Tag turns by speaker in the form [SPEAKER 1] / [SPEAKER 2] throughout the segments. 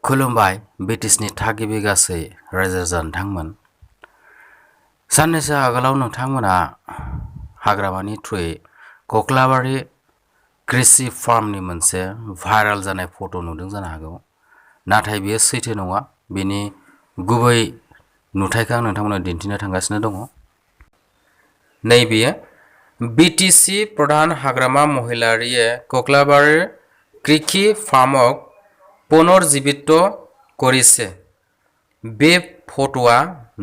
[SPEAKER 1] खुलुमबाय ब्रिटिशनि थागिबि गासै रायजो नोंथांमोन। साननैसो आगोलाव नोंथांमोना हाग्रामानि थ्रुयै कक्लाबारि कृषि फार्मनि मोनसे भाइराल जानाय फट' नुदों जानो हागौ। नाथाय बेयो सैथो नङा। बेनि गुबै नुथायखौ आं नोंथांमोननो दिन्थिनो थांगासिनो दङ। नैबेयो बिटिसि प्रधान हाग्रामा महिलारिये कक्लाबारि कृषि फार्मक पुनर्जीवित करिसे। बे फट'आ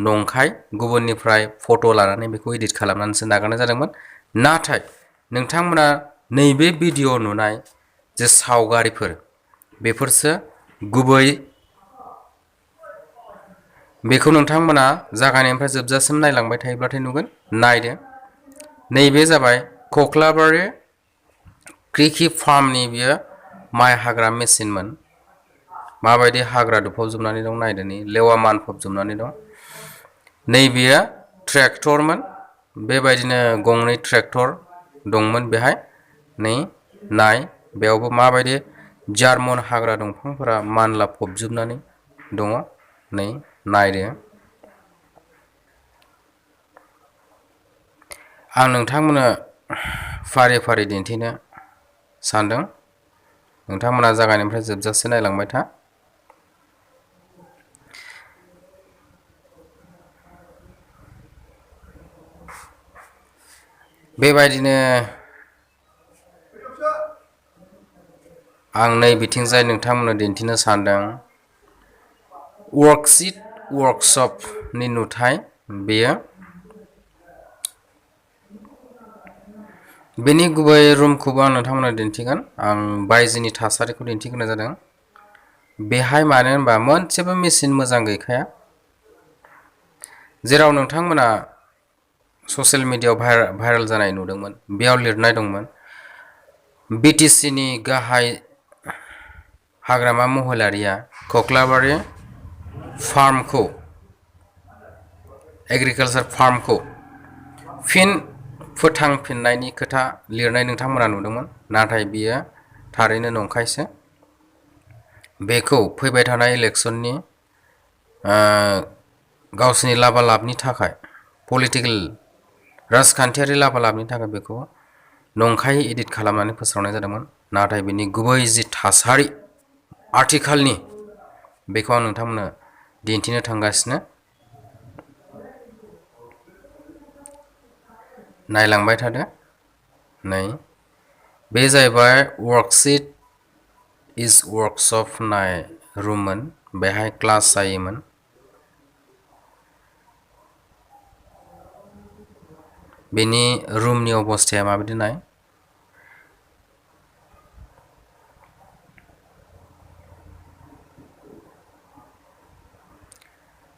[SPEAKER 1] नंखाय, गुबुननिफ्राय फट' लानानै बेखौ एडिट खालामनानैसो नागारनाय जादोंमोन। नाथाय नोंथांमोना नैबे भिडिअ नुनाय जे सावगारिफोर बेफोरसो गुबै। बेखौ नोंथांमोना जागायनायनिफ्राय जोबजासिम नायलांबाय थायोब्लाथाय नुगोन। नायदो, नैबे जाबाय कक्लाबारि कृषि फार्मनि बियो माइ हाग्रा मेचिनमोन। माबायदि हाग्रा दुफबजोबनानै दं नायदो, लेवा मानफबजोबनानै दं। नैबेयो ट्रेक्टरमोन, बेबायदिनो गंनै ट्रेक्टर दंमोन बेहाय। नाय बेयावबो माबायदि जार्मन हाग्रा दंफांफोरा मानला फबजोबनानै दङ। नायदो, आं नोंथांमोननो फारि फारि दिन्थिनो सानदों। नोंथांमोना जागायनायनिफ्राय जोबजासे नायलांबाय था। बेबायदिनो आं नै बिथिंजाय नोंथांमोननो दिन्थिनो सानदों वर्कशीट वर्कशपनि नुथाय। बेयो बेनि गुबै रुमखौबो आं नोंथांमोननो दिन्थिगोन। आं बायजोनि थासारिखौ दिन्थिग्रोनाय जादों। बेहाय मानो होनबा मोनसेबो मेचिन मोजां गैखाया। जेराव नोंथांमोना ससियेल मिडियायाव भाइरेल जानाय नुदोंमोन, बेयाव लिरनाय दंमोन बिटिसिनि गाहाय हाग्रामा महिलारिया कक्लाबारि फार्मखौ, एग्रिकालचार फार्मखौ फिन फोथांफिननायनि खोथा लिरनाय नोंथांमोना नुदोंमोन। नाथाय बियो थारैनो नंखायसो। बेखौ फैबाय थानाय इलेक्सननि गावसोरनि लाबालाबनि थाखाय, पलिटिकेल राजखान्थियारि लाबालाबनि थाखाय बेखौ नंखायै एडिट खालामनानै फोसावनाय जादोंमोन। नाथाय बिनि गुबै जि थासारि आथिखालनि, बेखौ आं नोंथांमोननो दिन्थिनो थांगासिनो। नायलांबाय थादो। बे जाहैबाय वर्कशीट इज वर्कशप होननाय रुममोन। बेहाय क्लास जायोमोन। बेनि रुमनि अबस्थाया माबायदि नाय।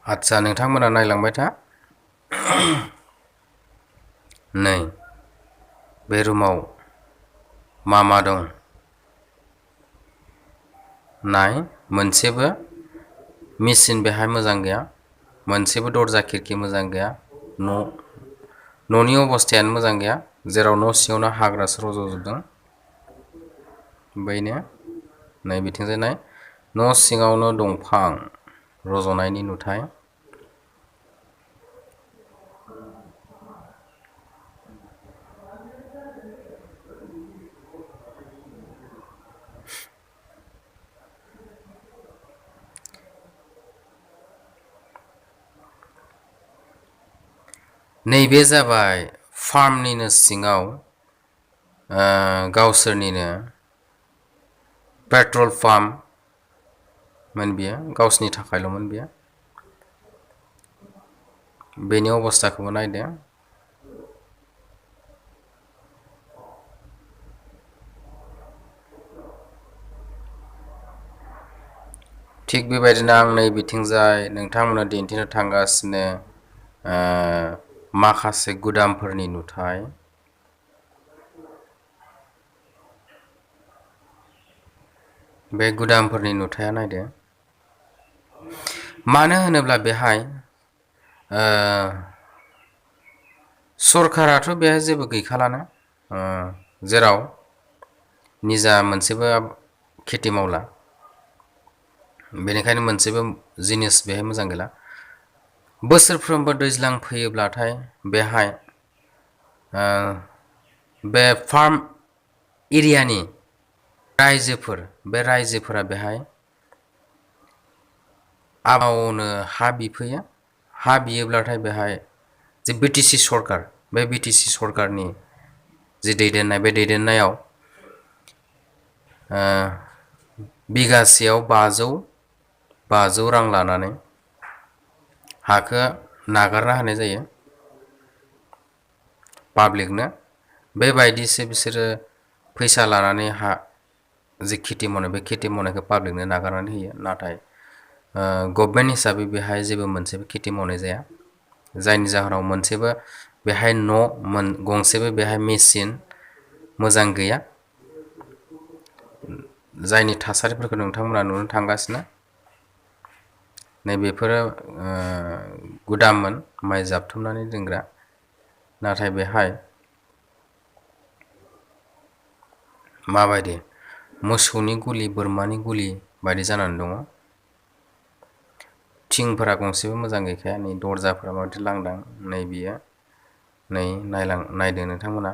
[SPEAKER 1] आदसा, नोंथांमोना नायलांबाय था। बे रुमाव मा दं नाय। मोनसेबो मेचिन बेहाय मोजां गैया, मोनसेबो दरजा खिरखि मोजां गैया। न'नि अबस्थायानो मोजां गैया, जेराव न' सिङावनो हाग्रासो रज'जोबदों। बैनो नै बिथिंजाय नाय, न' सिङावनो दंफां रज'नायनि नुथाय। नैबे जाबाय फार्मनिनो सिङाव गावसोरनिनो पेट्रल पाम्पमोन। बियो गावसोरनि थाखायल'मोन। बियो बेनि अबस्थाखौबो नायदो। थिग बेबायदिनो आं नै बिथिंजाय नोंथांमोननो दिन्थिनो थांगासिनो माखासे गुदामफोरनि नुथाय। बे गुदामफोरनि नुथाया नायदो। मानो होनोब्ला बेहाय सरखाराथ' बेहाय जेबो गैखालानो, जेराव निजा मोनसेबो खेथि मावला। बेनिखायनो मोनसेबो जिनिस बेहाय मोजां गैला। बोसोरफ्रोमबो दैज्लां फैयोब्लाथाय बेहाय बे फार्म एरियानि रायजोफोरा बेहाय आबादनो हा बिफैयो। हा बियोब्लाथाय बेहाय जे बिटिसि सरकार, बे बिटिसि सरकारनि जि दैदेननाय, बे दैदेननायाव बिगासेयाव 500 रां लानानै हाखौ नागारना होनाय जायो पाब्लिकनो। बेबायदिसो बिसोरो फैसा लानानै हा जि खेथि मावनाय, बे खेथि मावनायखौ पाब्लिकनो नागारनानै होयो। नाथाय गभर्नमेन्ट हिसाबै बेहाय जेबो मोनसेबो खेथि मावनाय जाया, जायनि जाहोनाव मोनसेबो बेहाय गंसेबो बेहाय मेचिन मोजां गैया, जायनि थासारिफोरखौ नोंथांमोना नुनो थांगासिनो। नैबेफोरो गुदाममोन माइ जाबथुमनानै दोनग्रा, नाथाय बेहाय माबायदि मोसौनि गलि, बोरमानि गलि बायदि जानानै दङ। थिंफोरा गंसेबो मोजां गैखाया। नै दरजाफोरा माबायदि लांदां, नै बियो, नै नायदो नोंथांमोना।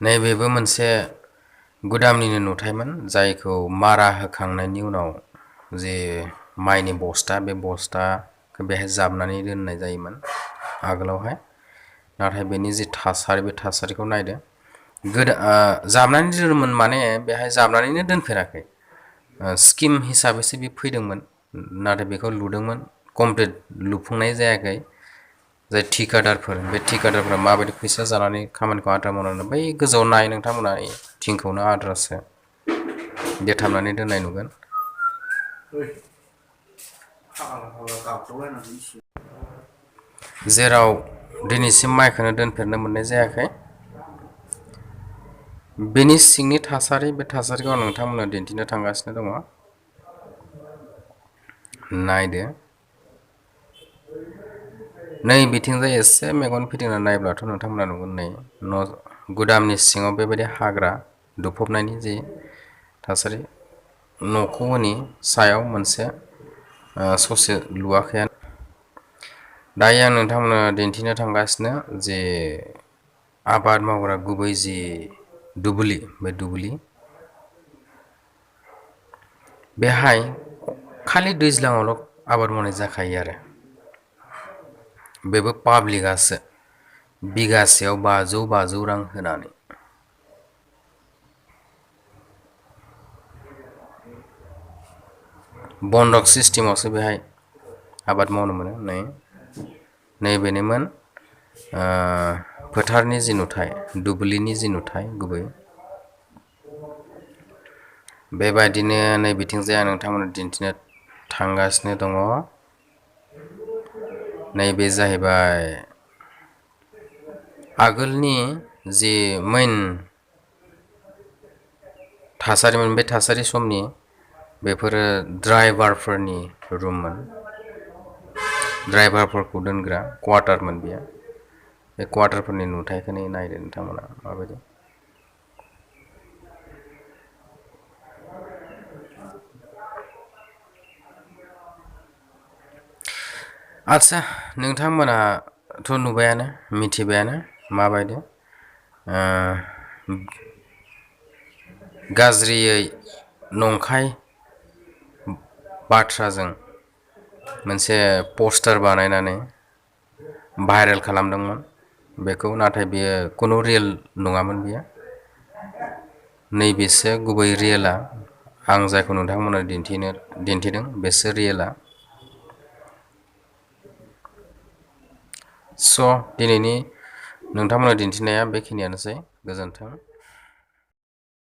[SPEAKER 1] नैबेबो मोनसे गुदामनिनो नुथायमोन, जायखौ मारा होखांनायनि उनाव जे माइनि बस्था, बे बस्थाखौ बेहाय जाबनानै दोननाय जायोमोन आगोलावहाय। नाथाय बेनि जि थासारि, बे थासारिखौ नायदो। जाबनानै दोनोमोन माने बेहाय जाबनानैनो दोनफेराखै, स्किम हिसाबैसो बे फैदोंमोन। नाथाय बेखौ लुदोंमोन, कमप्लिट लुफुंनाय जायाखै। जाय ठिकादारफोर, बे ठिकादारफोरा माबायदि फैसा जानानै खामानिखौ आद्रा मावनानै, बै गोजौआव नाय नोंथांमोना, थिंखौनो आद्रासो देथाबनानै दोननाय नुगोन। जेराव दिनैसिम माइखौनो दोनफेरनो मोननाय जायाखै। बेनि सिंनि थासारि, बे थासारिखौ आं नोंथांमोननो दिन्थिनो थांगासिनो दङ। नायदो। नै बिथिंजाय एसे मेगन फिदिंना नायब्लाथ' नोंथांमोना नुगोन, नै गुदामनि सिङाव बेबायदि हाग्रा दुफबनायनि जि थासारि। न'खौनि सायाव मोनसे ससे लुवाखैयानो। दायो आं नोंथांमोननो दिन्थिनो थांगासिनो जे आबाद मावग्रा गुबै जि दुब्लि, बे दुब्लि बेहाय खालि दैज्लाङावल' आबाद मावनाय जाखायो आरो। बेबो पाब्लिकआसो बिगासेयाव 500 रां होनानै। बन्दक सिस्टेमावसो बेहाय आबाद मावनो मोनो। नैबेनोमोन फोथारनि जि नुथाय, दुब्लिनि जि नुथाय गुबै। बेबायदिनो नै बिथिंजाय आं नोंथांमोननो दिन्थिनो थांगासिनो दङ। नैबे जाहैबाय आगोलनि जि मेन थासारिमोन, बे थासारि समनि बेफोरो ड्राइभारफोरनि रुममोन, ड्राइभारफोरखौ दोनग्रा क्वार्टारमोन बेयो। बे क्वार्टारफोरनि नुथायखौ नायदो नोंथांमोना माबायदि। आदसा, नोंथांमोनाथ' नुबायानो, मिथिबायानो माबायदि गाज्रियै नंखाय बाथ्राजों मोनसे पस्टार बानायनानै भाइरेल खालामदोंमोन बेखौ। नाथाय बेयो खुनु रियेल नङामोन बेयो। नैबेसो गुबै रियेला। आं जायखौ नोंथांमोननो दिन्थिदों, बेसो रियेला। स' दिनैनि नोंथांमोननो दिन्थिनाया बेखिनियानोसै। गोजोन्थों।